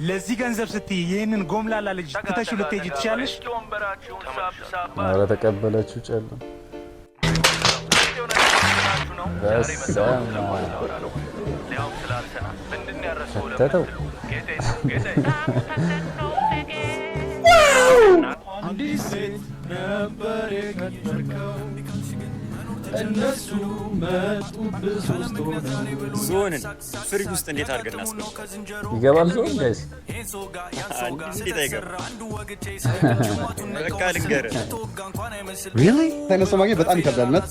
ለዚህ ገንዘብ ስትይ ይህንን ጎምላላ ልጅ ትተሽው ልትሄጂ ትችያለሽ? ኧረ ተቀበለችው። ጨለም በስመ አብ ከተተው። አንዲት ሴት ነበር የቀጠርከው፣ እነሱ መጡብህ ሶስት ሆነው። ዝሆንን ፍሪጅ ውስጥ እንዴት አድርገን እናስገባው? ይገባል ዝሆን guys? እንዴት አይገባም? በቃ ልንገርህ። አይነት ሰው ማግኘት በጣም ይከብዳል። እውነት።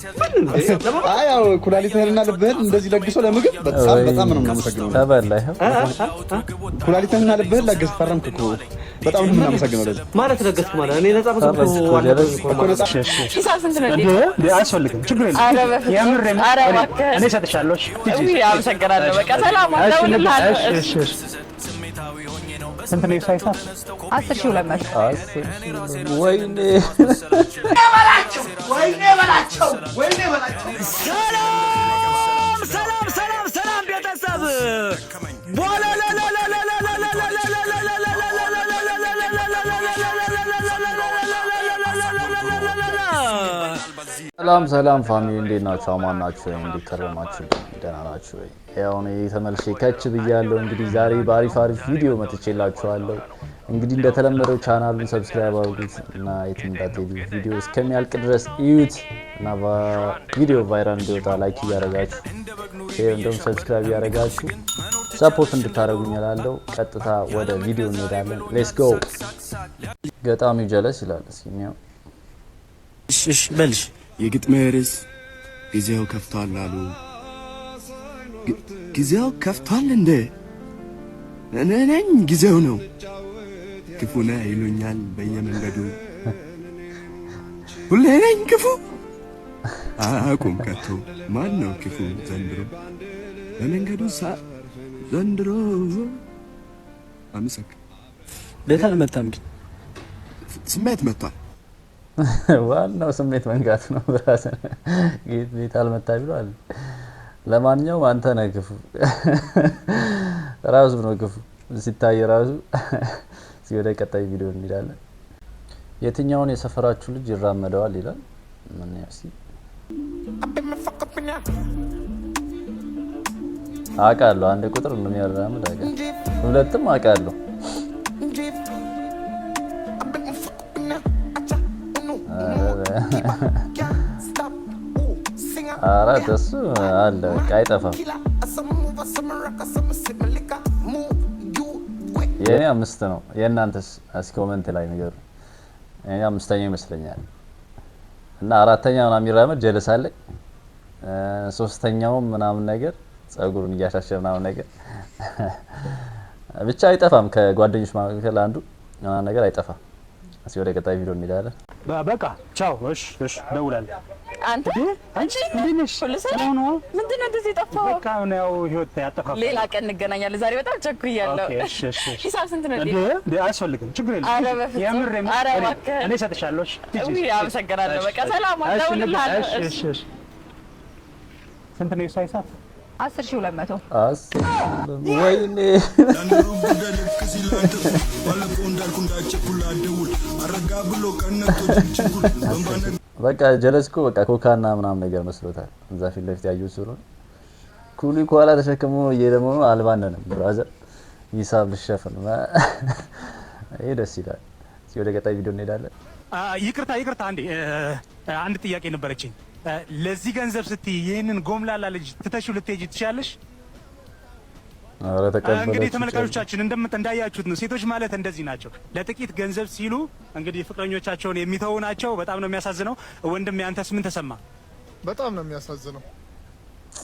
አይ ያው ኩላሊትህንና ልብህን እንደዚህ ለግሶ ለምግብ በጣም በጣም ነው የምናመሰግነው። ተበላ ይኸው። ኩላሊትህንና ልብህን ለግስ ፈረምክ እኮ፣ በጣም ነው የምናመሰግነው ለዚህ። ማለት ለገስክ ማለት እኔ ነፃ ፈረስክ እኮ ጀለስ። እኮ ነፃ ሂሳብ ስንት ነው? እንዴ አያስፈልግም፣ ችግር የለም። ኧረ በፍፁም። የምር የምር ኧረ እባክህ። እኔ እሰጥሻለሁ። እሺ ሂጂ። ውይ አመሰግናለሁ። በቃ ሰላም፣ እደውልልሃለሁ። እሺ እሺ እሺ። ስንት ነው የእሷ ሂሳብ? 10,200። 10,000፣ ወይኔ። ወይኔ በላቸው፣ ወይኔ በላቸው። ሰላም ሰላም ሰላም ሰላም ቤተሰብ። ሰላም ሰላም family፣ እንዴት ናችሁ? አማን ናችሁ ወይ? እንዴት ከረማችሁ? ደህና ናችሁ ወይ? ያው እኔ ተመልሼ ከች ብያለሁ። እንግዲህ ዛሬ በአሪፍ አሪፍ ቪዲዮ መጥቼላችኋለሁ። እንግዲህ እንደተለመደው ቻናሉን subscribe አድርጉት እና የትም እንዳትሄዱ፣ ቪዲዮ እስከሚያልቅ ድረስ እዩት እና ቪዲዮ viral እንዲወጣ like እያደረጋችሁ፣ share እንደውም subscribe እያደረጋችሁ support እንድታደርጉኝ እላለሁ። ቀጥታ ወደ ቪዲዮ እንሄዳለን። Let's go። ገጣሚው ጀለስ ይላል። እስኪ እንየው። እሺ በልሽ። የግጥሜ ርዕስ ጊዜው ከፍቷል አሉ። ጊዜው ከፍቷል እንዴ? እኔ ነኝ ጊዜው ነው። ክፉ ነህ ይሉኛል በየመንገዱ። ሁሌ ነኝ ክፉ፣ አያውቁም ከቶ ማን ነው ክፉ ዘንድሮ በመንገዱ ሳ ዘንድሮ። አመሰግ ቤት አልመጣም ግን። ስሜት መጥቷል። ዋናው ስሜት መንካት ነው። ብራስን ቤት አልመታ ብሏል። ለማንኛውም አንተ ነህ ክፉ፣ ራሱ ነው ክፉ ሲታይ ራሱ። እስኪ ወደ ቀጣይ ቪዲዮ እንሄዳለን። የትኛውን የሰፈራችሁ ልጅ ይራመደዋል ይላል። ምን እስኪ አውቃለሁ። አንድ ቁጥር እንደሚያራምድ አውቃለሁ። ሁለትም አውቃለሁ። አራት እሱ አለ በቃ አይጠፋም። የእኔ አምስት ነው። የእናንተስ? እስኪ comment ላይ ንገሩ። እኔ አምስተኛው ይመስለኛል። እና አራተኛ ምናምን የሚራመድ ጀለስ አለኝ። ሶስተኛውም ምናምን ነገር ጸጉሩን እያሻሸ ምናምን ነገር ብቻ አይጠፋም። ከጓደኞች መካከል አንዱ ምናምን ነገር አይጠፋም። እስኪ ወደ ቀጣይ ቪዲዮ እንሄዳለን። በቃ ቻው። እሺ እሺ፣ እደውላለሁ። አንተ። አንቺ እንዴት ነሽ? ሁሉ ሰላም ነው? ምንድን ነው እንደዚህ የጠፋኸው? በቃ አሁን ያው ህይወት ያጠፋፋል። ሌላ ቀን እንገናኛለን። ዛሬ በጣም ቸኩያለሁ። Okay፣ እሺ እሺ እሺ። ሂሳብ ስንት ነው? እንዴ እንዴ አያስፈልግም፣ ችግር የለም። ኧረ በፍፁም። የምር የምር ኧረ እባክህ። እኔ እሰጥሻለሁ። እሺ ሂጂ። ውይ አመሰግናለሁ። በቃ ሰላም፣ እሺ እደውልልሃለሁ። እሺ እሺ እሺ። ስንት ነው የእሷ ሂሳብ? 10,200። 10፣ ወይኔ። በቃ ጀለስ እኮ በቃ ኮካና ምናምን ነገር መስሎታል። እዛ ፊት ለፊት ያየው ስለሆነ ኩሊ ከኋላ ተሸክሞ እየሄደ መሆኑ አልባነንም። Brother ሂሳብ ልሸፍን፣ ይሄ ደስ ይላል። እስኪ ወደ ቀጣይ ቪዲዮ እንሄዳለን። ይቅርታ ይቅርታ፣ አንዴ አንድ ጥያቄ ነበረችኝ። ለዚህ ገንዘብ ስትይ ይህንን ጎምላላ ልጅ ትተሽው ልትሄጂ ትችያለሽ? ኧረ ተቀበለችው። እንግዲህ ተመልካቾቻችን እንዳያችሁት ነው። ሴቶች ማለት እንደዚህ ናቸው። ለጥቂት ገንዘብ ሲሉ እንግዲህ ፍቅረኞቻቸውን የሚተዉ ናቸው። በጣም ነው የሚያሳዝነው። ወንድም ያንተስ ምን ተሰማ? በጣም ነው የሚያሳዝነው።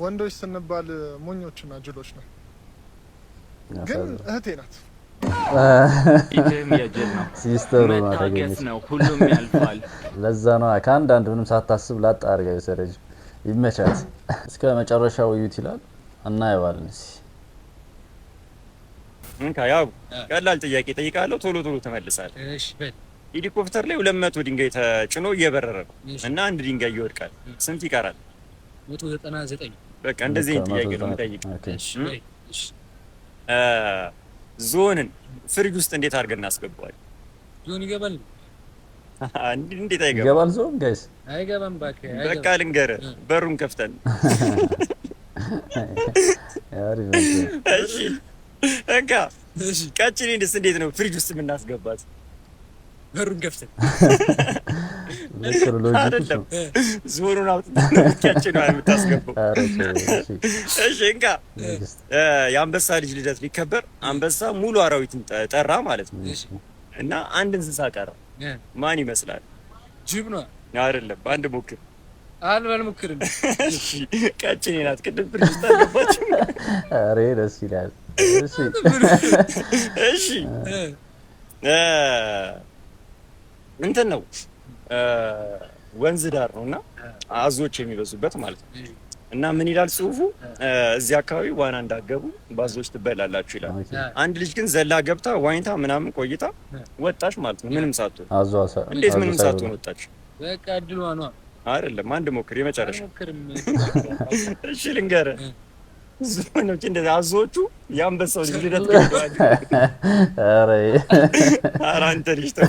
ወንዶች ስንባል ሞኞችና ጅሎች ነን። ግን እህቴ ናት። ፊትህም የጅል ነው። Sister ኡ ናት መታገስ ያገኘች። ነው። ሁሉም ያልፋል። ለዛ ነው ከአንዳንድ ምንም ሳታስብ ላጣ አድርጋ የወሰደችው። ይመቻት። እስከ መጨረሻው እዩት ይላል፣ እናየዋለን። እስኪ። እንካ ያው ቀላል ጥያቄ ጠይቃለሁ፣ ቶሎ ቶሎ ትመልሳለህ። እሺ በል። ሄሊኮፕተር ላይ 200 ድንጋይ ተጭኖ እየበረረ ነው እና አንድ ድንጋይ ይወድቃል። ስንት ይቀራል? 199። በቃ እንደዚህ አይነት ጥያቄ ነው የምጠይቀው። Okay። እሺ በል እሺ። ዞንን ፍሪጅ ውስጥ እንዴት አድርገን እናስገባዋለን? ዞን ይገባል? እንዴት አይገባም? ይገባል ዞን guys? አይገባም እባክህ። በቃ ልንገርህ፣ በሩን ከፍተን። አሪፍ ነው። እሺ እንካ። ቀጭኔንስ እንዴት ነው ፍሪጅ ውስጥ የምናስገባት? በሩን ከፍተን። ልክ ነው፣ logic አይደለም፣ ነው። ዞኑን አውጥተን ነው ቀጭኔዋን የምታስገባው። ኧረ ተው፣ እሺ። እሺ እንካ። የአንበሳ ልጅ ልደት ሊከበር አንበሳ ሙሉ አራዊትን ጠራ ማለት ነው። እና አንድ እንስሳ ቀረ። ማን ይመስላል? ጅብ ነው። አይደለም፣ አንድ ሞክር። አልሞክርም። እሺ ቀጭኔ ናት። ቅድም ፍሪጅ ውስጥ አልገባችም። ኧረ ደስ ይላል። እሺ። እሺ እንትን ነው፣ ወንዝ ዳር ነው እና አዞች የሚበዙበት ማለት ነው። እና ምን ይላል ጽሁፉ? እዚህ አካባቢ ዋና እንዳገቡ በአዞች ትበላላችሁ ይላል። አንድ ልጅ ግን ዘላ ገብታ ዋኝታ ምናምን ቆይታ ወጣች ማለት ነው። ምንም ሳትሆን። አዞ እንዴት አዞ ምንም ሳይበላ? ሳትሆን ወጣች? በቃ እድሏ ነው። አይደለም፣ አንድ ሞክር የመጨረሻ። አልሞክርም። እሺ ልንገርህ፣ ዝሆኖች እንደዚህ አዞዎቹ የአንበሳው ልጅ ልደት ገብተዋል። ኧረ። ኧረ አንተ ልጅ ተው።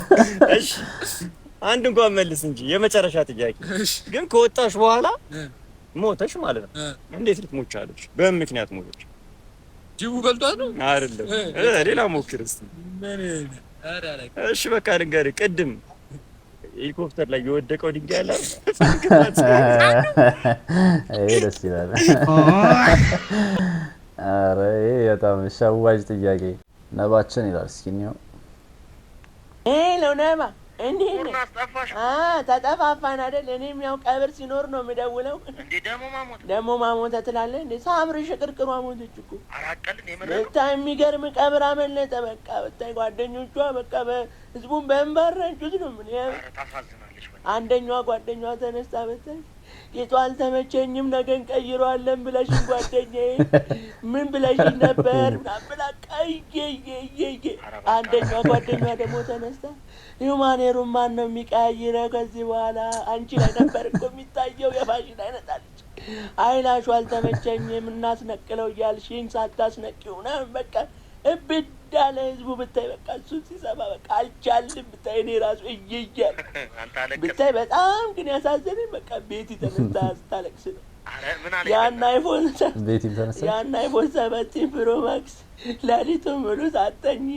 እሺ አንድ እንኳን መልስ እንጂ የመጨረሻ ጥያቄ። ግን ከወጣሽ በኋላ ሞተሽ ማለት ነው። እንዴት ልትሞች አለች? በምን ምክንያት ሞተች? ጅቡ በልቷት ነው? አይደለም፣ ሌላ ሞክር እስኪ። ምን? ኧረ አላውቅም። እሺ በቃ ልንገርህ፣ ቅድም ሄሊኮፕተር ላይ የወደቀው ድንጋይ አለ አይደል? ይሄ ደስ ይላል። ኧረ ይሄ በጣም ሸዋጅ ጥያቄ። ነባችን ይላል። እስኪ እንየው። Hello ነባ፣ እንዴት ነህ? ተጠፋፋን አይደል? እኔም ያው ቀብር ሲኖር ነው የምደውለው። ደግሞ ማሞተ ትላለህ እንዴ? ሳምሪ ሽቅርቅሯ ሞተች እኮ። ብታይ የሚገርም ቀብር አመለጠ። በቃ ብታይ ጓደኞቿ በቃ ህዝቡን በእንባ ረጩት ነው። ምን አንደኛዋ ጓደኛዋ ተነስታ ብታይ ጌጧ አልተመቸኝም ነገ እንቀይረዋለን ብለሽኝ ጓደኛዬ ምን ብለሽኝ ነበር ምናምን ብላ ቀይዬ። አንደኛዋ ጓደኛዋ ደግሞ ተነስታ human hair ኡን ማን ነው የሚቀያይረው ከዚህ በኋላ? አንቺ ላይ ነበር እኮ የሚታየው የፋሽን አይነት አለች። Eyelash ኡ አልተመቸኝም እናስነቅለው እያልሽኝ ሳታስነቂው ምናምን በቃ እብድ አለ ህዝቡ። ብታይ በቃ እሱን ሲሰማ በቃ አልቻልም። ብታይ እኔ ራሱ እይያል ብታይ በጣም ግን ያሳዘነኝ በቃ ቤቲ ተነስታ ስታለቅስ ነው። ያን iPhone ቤቲም ተነሳች። ያን iPhone 17 Pro Max ሌሊቱን ሙሉ ሳትተኚ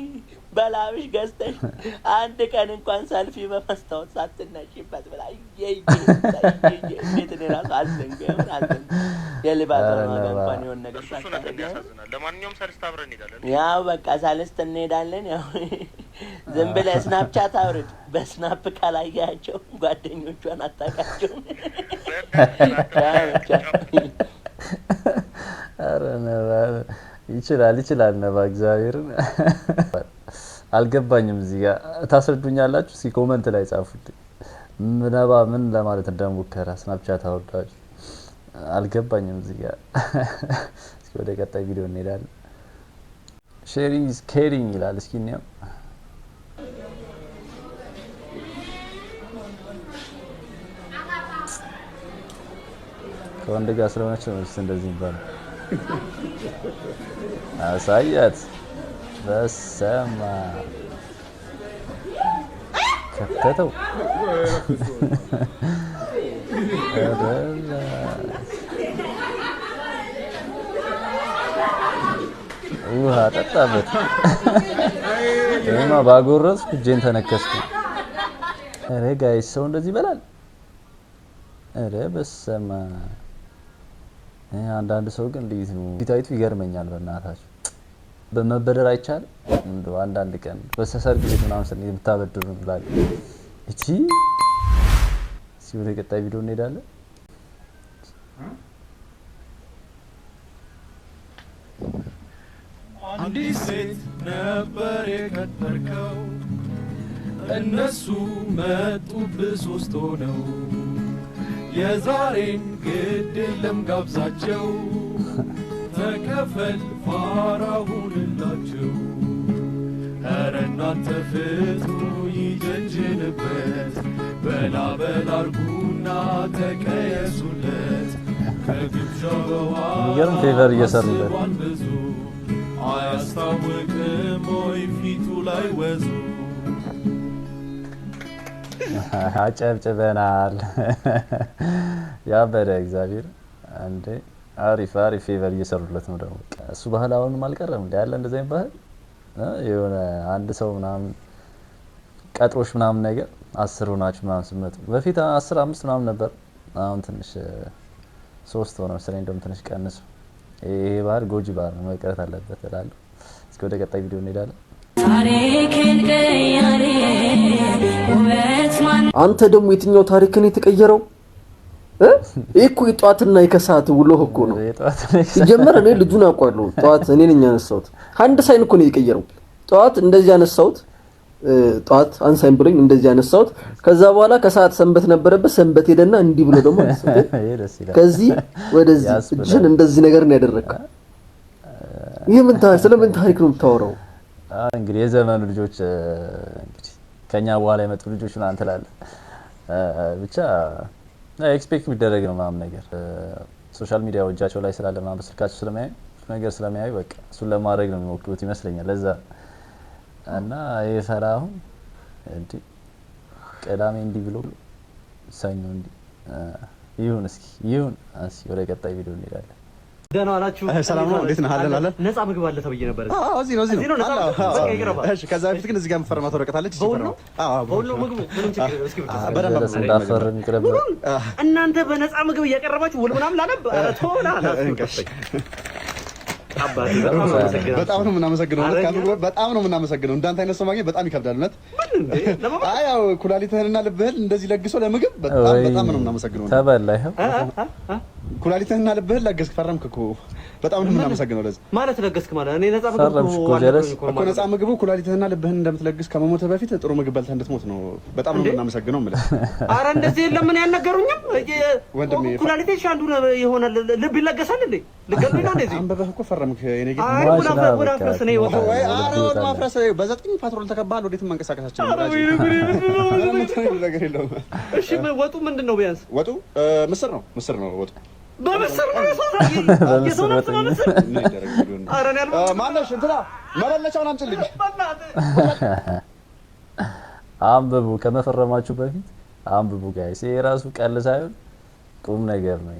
በላብሽ ገዝተሽ አንድ ቀን እንኳን ሰልፊ በመስታወት ሳትነሺበት ብላ እየየ እንዴት እኔ ራሱ አዘንኩ። የምር አዘንኩ። የልባቷን ዋጋ እንኳን የሆነ ነገር ሳታደርግ። ለማንኛውም ሰልስት አብረን እንሄዳለን። ያው በቃ ሳልስት እንሄዳለን። ያው ዝም ብለህ Snapchat አውርድ። በ Snap ካላያቸው ጓደኞቿን አታውቃቸውም። ቻው ቻው። ኧረ ነባ ይችላል ይችላል። ነባ እግዚአብሔርን አልገባኝም። እዚህ ጋር ታስረዱኛላችሁ? እስኪ comment ላይ ጻፉልኝ። ነባ ምን ለማለት እንደሞከረ Snapchat አውርዳችሁ አልገባኝም። እዚህ ጋር እስኪ ወደ ቀጣይ ቪዲዮ እንሄዳለን። Sharing is caring ይላል። እስኪ እንየው። ከወንድ ጋር ስለሆነች ነው መቼስ እንደዚህ ይባላል። አሳያት። በሰማ ከተተው። ኧረ ውሃ ጠጣበት። እኔማ ባጎረስኩ እጄን ተነከስኩ። ኧረ guys ሰው እንደዚህ ይበላል? ኧረ በሰማ አንዳንድ ሰው ግን እንዴት ነው ፊታይቱ ይገርመኛል። በእናታችሁ በመበደር አይቻልም? እንደው አንዳንድ ቀን በሰርግ ቤት ምናምን ስንሄድ ብታበድሩ እንላለን። እቺ እስኪ ወደ ቀጣይ ቪዲዮ እንሄዳለን። አንዲት ሴት ነበር የቀጠርከው፣ እነሱ መጡብህ ሶስት ሆነው። የዛሬን ግድ የለም ጋብዛቸው፣ ተከፈል ፋራ ሁንላቸው። ኧረ እናንተ ፍቱ ይጀንጅንበት፣ በላ በላ አርጉና ተቀየሱለት። ከግብዣው በኋላ የሚገርም favor እየሰሩለት አስቧል ብዙ አያስታውቅም ላይ ወዙ። አጨብጭበናል። ያበደ እግዚአብሔር እንዴ! አሪፍ አሪፍ favor እየሰሩለት ነው ደግሞ። እሱ ባህል አሁንም አልቀረም እንደ ያለ እንደዚህ አይነት ባህል የሆነ አንድ ሰው ምናምን ቀጥሮሽ ምናምን ነገር 10 ሆናችሁ ምናምን ስትመጡ፣ በፊት 10 5 ምናምን ነበር። አሁን ትንሽ 3 ሆነ መሰለኝ፣ እንደውም ትንሽ ቀንሱ። ይሄ ባህል ጎጂ ባህል ነው፣ መቅረት አለበት እላለሁ። እስኪ ወደ ቀጣይ ቪዲዮ እንሄዳለን። አንተ ደግሞ የትኛው ታሪክን የተቀየረው? ይህ እኮ የጠዋትና የከሰዓት ውሎህ እኮ ነው። ሲጀመር እኔ ልጁን አውቀዋለሁ። ጠዋት እኔ ነኝ ያነሳሁት። አንድ sign እኮ ነው የቀየረው። ጠዋት እንደዚህ ያነሳሁት፣ ጠዋት አንሳኝ ብሎኝ እንደዚህ ያነሳሁት። ከዛ በኋላ ከሰዓት ሰንበት ነበረበት። ሰንበት ሄደና እንዲህ ብሎ ደግሞ አነሳሁት። ከዚህ ወደዚህ እጅህን እንደዚህ ነገር ነው ያደረግከው። ይህ ምን ታሪክ፣ ስለምን ታሪክ ነው የምታወራው? እንግዲህ የዘመኑ ልጆች፣ እንግዲህ ከኛ በኋላ የመጡ ልጆች ምናምን ትላለህ። ብቻ expect የሚደረግ ነው ምናምን ነገር፣ social media እጃቸው ላይ ስላለ ምናምን፣ በስልካቸው ስለሚያዩ ነገር ስለሚያዩ በቃ እሱን ለማድረግ ነው የሚሞክሩት ይመስለኛል። ለዛ እና ይሄ ፈራ አሁን እንዲህ ቅዳሜ እንዲህ ብሎ ሰኞ እንዲህ ይሁን፣ እስኪ ይሁን። እስኪ ወደ ቀጣይ ቪዲዮ እንሄዳለን። ደህና ዋላችሁ? ሰላም ነው። እንዴት ነህ? አለን አለን። ነፃ ምግብ አለ ተብዬ ነበር። አዎ፣ እዚህ ነው፣ እዚህ ነው። ነፃ ምግብ። በቃ ይቅረባ። እሺ፣ ከዛ በፊት ግን እዚህ ጋር የምፈርማት ወረቀት አለች። በውል ነው፣ በውል ነው ምግቡ። ምንም ችግር የለም። እስኪ ብቻ በደንብ እንዳፈርም ይቅረብ። እናንተ በነፃ ምግብ እያቀረባችሁ ውል ምናምን ላነብ፣ ኧረ ተው ና ና። አባቴ በጣም አመሰግናለሁ። በጣም ነው የምናመሰግነው። እውነት ከምግቡ በጣም ነው የምናመሰግነው። እንዳንተ አይነት ሰው ማግኘት በጣም ይከብዳል። እውነት። አይ ያው ኩላሊትህንና ልብህን እንደዚህ ለግሶ ለምግብ በጣም በጣም ነው የምናመሰግነው። ተበላ ይኸው። ኩላሊትህንና ልብህን ለገስክ፣ ፈረምክ እኮ። በጣም ነው የምናመሰግነው። ለዚህ ማለት ለገስክ ማለት እኔ ነፃ ምግብ ፈረምሽ እኮ ጀለስ። እኮ ነፃ ምግቡ ኩላሊትህንና ልብህን እንደምትለግስ ከመሞትህ በፊት ጥሩ ምግብ በልተህ እንድትሞት ነው። በጣም ነው የምናመሰግነው የምልህ። አረ እንደዚህ የለም። ምን ያልነገሩኝም ወንድሜ ኩላሊቴ እሺ አንዱ የሆነ ልብ ይለገሳል እንዴ? ልገሉኝ ነው እንደዚህ? አንብበህ እኮ ፈረምክ። የኔ ጌታ። አይ ውል አፍረስ እኔ ወጣ ወይ አረ ውል ማፍረስ በ9 ፓትሮል ተከባሃል። ወዴትም መንቀሳቀሳችን አረ ወይኔ ጉዴ! ነገር የለውም። እሺ ወጡ ምንድን ነው? ቢያንስ ወጡ ምስር ነው፣ ምስር ነው ወጡ። በምስር ነው የሰው ነፍስ በምስር። ኧረ እኔ አልበላም። ማነሽ እንትና መበለቻውን አምጪልኝ። አንብቡ፣ ከመፈረማችሁ በፊት አንብቡ guys። ይሄ ራሱ ቀልድ ሳይሆን ቁም ነገር ነው።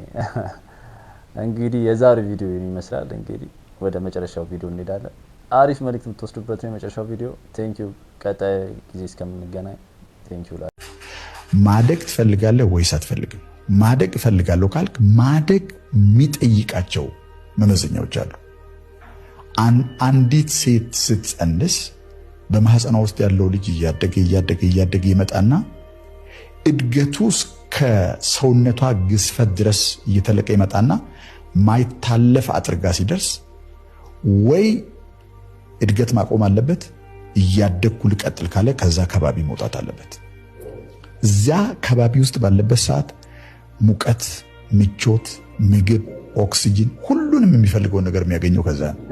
እንግዲህ የዛሬው ቪዲዮ ይህን ይመስላል። እንግዲህ ወደ መጨረሻው ቪዲዮ እንሄዳለን። አሪፍ መልእክት የምትወስዱበት ነው የመጨረሻው ቪዲዮ። Thank you። ቀጣይ ጊዜ እስከምንገናኝ thank you። ማደግ ትፈልጋለህ ወይስ አትፈልግም? ማደግ እፈልጋለሁ ካልክ ማደግ የሚጠይቃቸው መመዘኛዎች አሉ። አንዲት ሴት ስትጸንስ በማህፀኗ ውስጥ ያለው ልጅ እያደገ እያደገ እያደገ ይመጣና እድገቱ እስከ ሰውነቷ ግዝፈት ድረስ እየተለቀ ይመጣና ማይታለፍ አጥር ጋ ሲደርስ ወይ እድገት ማቆም አለበት፣ እያደግኩ ልቀጥል ካለ ከዛ ከባቢ መውጣት አለበት። እዚያ ከባቢ ውስጥ ባለበት ሰዓት ሙቀት፣ ምቾት፣ ምግብ፣ ኦክሲጂን፣ ሁሉንም የሚፈልገውን ነገር የሚያገኘው ከዛ ነው።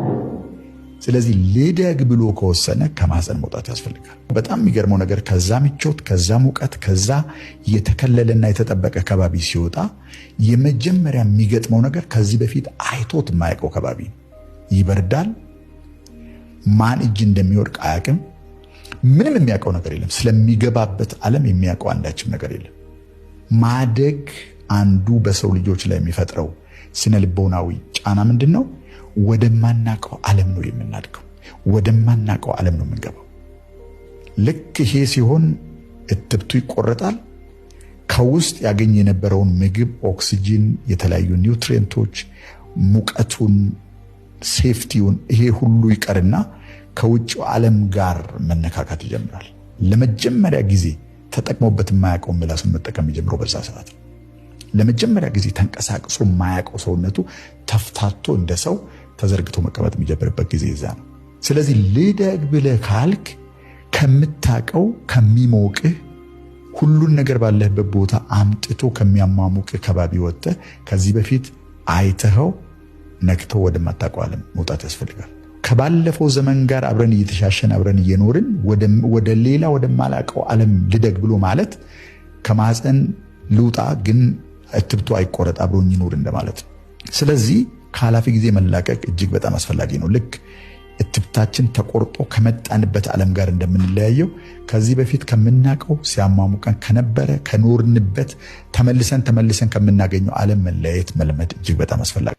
ስለዚህ ልደግ ብሎ ከወሰነ ከማህፀን መውጣት ያስፈልጋል። በጣም የሚገርመው ነገር ከዛ ምቾት፣ ከዛ ሙቀት፣ ከዛ የተከለለና የተጠበቀ ከባቢ ሲወጣ የመጀመሪያ የሚገጥመው ነገር ከዚህ በፊት አይቶት የማያውቀው ከባቢ ነው። ይበርዳል። ማን እጅ እንደሚወድቅ አያውቅም። ምንም የሚያውቀው ነገር የለም። ስለሚገባበት ዓለም የሚያውቀው አንዳችም ነገር የለም። ማደግ አንዱ በሰው ልጆች ላይ የሚፈጥረው ስነ ልቦናዊ ጫና ምንድን ነው? ወደማናውቀው ዓለም ነው የምናድገው። ወደማናውቀው ዓለም ነው የምንገባው። ልክ ይሄ ሲሆን እትብቱ ይቆረጣል። ከውስጥ ያገኝ የነበረውን ምግብ፣ ኦክሲጂን፣ የተለያዩ nutrient ኦች፣ ሙቀቱን፣ safety ውን ይሄ ሁሉ ይቀርና ከውጭው ዓለም ጋር መነካካት ይጀምራል። ለመጀመሪያ ጊዜ ተጠቅሞበት የማያውቀውን ምላሱን መጠቀም የሚጀምረው በዛ ሰዓት ነው። ለመጀመሪያ ጊዜ ተንቀሳቅሶ የማያውቀው ሰውነቱ ተፍታቶ እንደ ሰው ተዘርግቶ መቀመጥ የሚጀምርበት ጊዜ እዛ ነው። ስለዚህ ልደግ ብለህ ካልክ ከምታውቀው፣ ከሚሞቅህ፣ ሁሉን ነገር ባለህበት ቦታ አምጥቶ ከሚያሟሙቅህ ከባቢ ወጥተህ ከዚህ በፊት አይተኸው ነክተው ወደማታውቀው ዓለም መውጣት ያስፈልጋል። ከባለፈው ዘመን ጋር አብረን እየተሻሸን አብረን እየኖርን ወደ ሌላ ወደማላውቀው ዓለም ልደግ ብሎ ማለት ከማህፀን ልውጣ ግን እትብቱ አይቆረጥ አብሮኝ ይኑር እንደማለት ነው። ስለዚህ ከኃላፊ ጊዜ መላቀቅ እጅግ በጣም አስፈላጊ ነው። ልክ እትብታችን ተቆርጦ ከመጣንበት ዓለም ጋር እንደምንለያየው ከዚህ በፊት ከምናውቀው ሲያሟሙቀን ከነበረ ከኖርንበት ተመልሰን ተመልሰን ከምናገኘው ዓለም መለያየት መልመድ እጅግ በጣም አስፈላጊ።